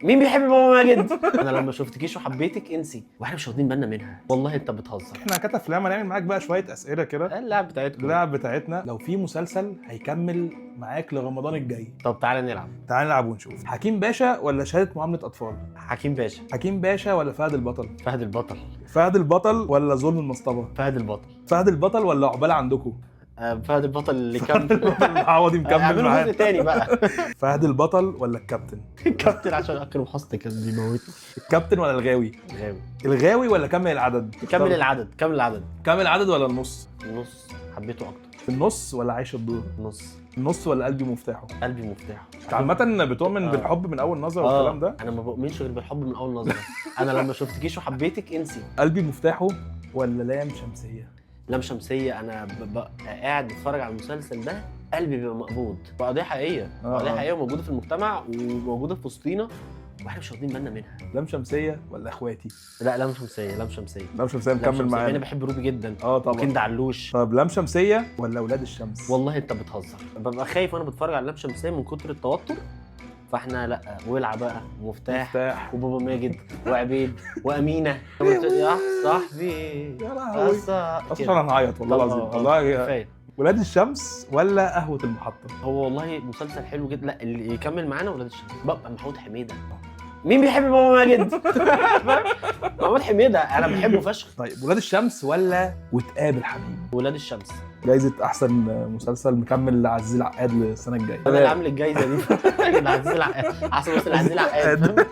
مين بيحب بابا ماجد؟ انا لما شفتكيش وحبيتك انسي، واحنا مش واخدين بالنا منها. والله انت بتهزر. احنا كتف لما نعمل معاك بقى شوية اسئلة كده. اللعب بتاعتكم. اللعب بتاعتنا. لو في مسلسل هيكمل معاك لرمضان الجاي. طب تعالى نلعب. تعال نلعب ونشوف. حكيم باشا ولا شهادة معاملة اطفال؟ حكيم باشا. حكيم باشا ولا فهد البطل؟ فهد البطل. فهد البطل ولا ظلم المصطبه؟ فهد البطل. فهد البطل ولا عقبال عندكم؟ فهد البطل اللي كمل. البطل عوضي مكمل اعملوا جزء معانا. تاني بقى. فهد البطل ولا الكابتن؟ الكابتن عشان اكرم حسني كان بيموتني. الكابتن ولا الغاوي؟ غاوي. الغاوي ولا كمل العدد؟ كمل العدد، كمل العدد. كمل العدد ولا النص؟ النص حبيته اكتر. النص ولا عايش الدور؟ النص. النص ولا قلبي مفتاحه؟ قلبي مفتاحه. انت عامة بتؤمن بالحب من اول نظرة والكلام ده؟ انا ما بؤمنش غير بالحب من اول نظره. انا لما شفتكيش وحبيتك انسي. قلبي مفتاحه ولا لام شمسية؟ لام شمسية. انا قاعد بتفرج على المسلسل ده قلبي بيبقى مقبوض. قضية حقيقية، قضية حقيقية وموجودة في المجتمع وموجودة في وسطينا واحنا مش واخدين بالنا منها. لام شمسية ولا اخواتي؟ لا، لام شمسية، لام شمسية. لام شمسية لام مكمل شمسية. انا معانا. بحب روبي جدا. طبعا. وكند علوش. طب لام شمسية ولا ولاد الشمس؟ والله انت بتهزر. ببقى خايف وانا بتفرج على لام شمسية من كتر التوتر. فاحنا لا، ولع بقى ومفتاح مفتاح وبابا ماجد وعبيد وامينه. يا صاحبي يا لهوي. اصلا انا هعيط والله العظيم. والله. كفاية. ولاد الشمس ولا قهوة المحطة؟ هو والله مسلسل حلو جدا. لا، اللي يكمل معانا ولاد الشمس. ببقى محمود حميده. مين بيحب بابا ماجد؟ محمود حميده انا بحبه فشخ. طيب ولاد الشمس ولا وتقابل حبيب؟ ولاد الشمس. جايزة أحسن مسلسل مكمل لعزيز العقاد للسنة الجاية. انا اللي عامل الجايزة دي. العزيز العقاد احسن مسلسل، العزيز العقاد.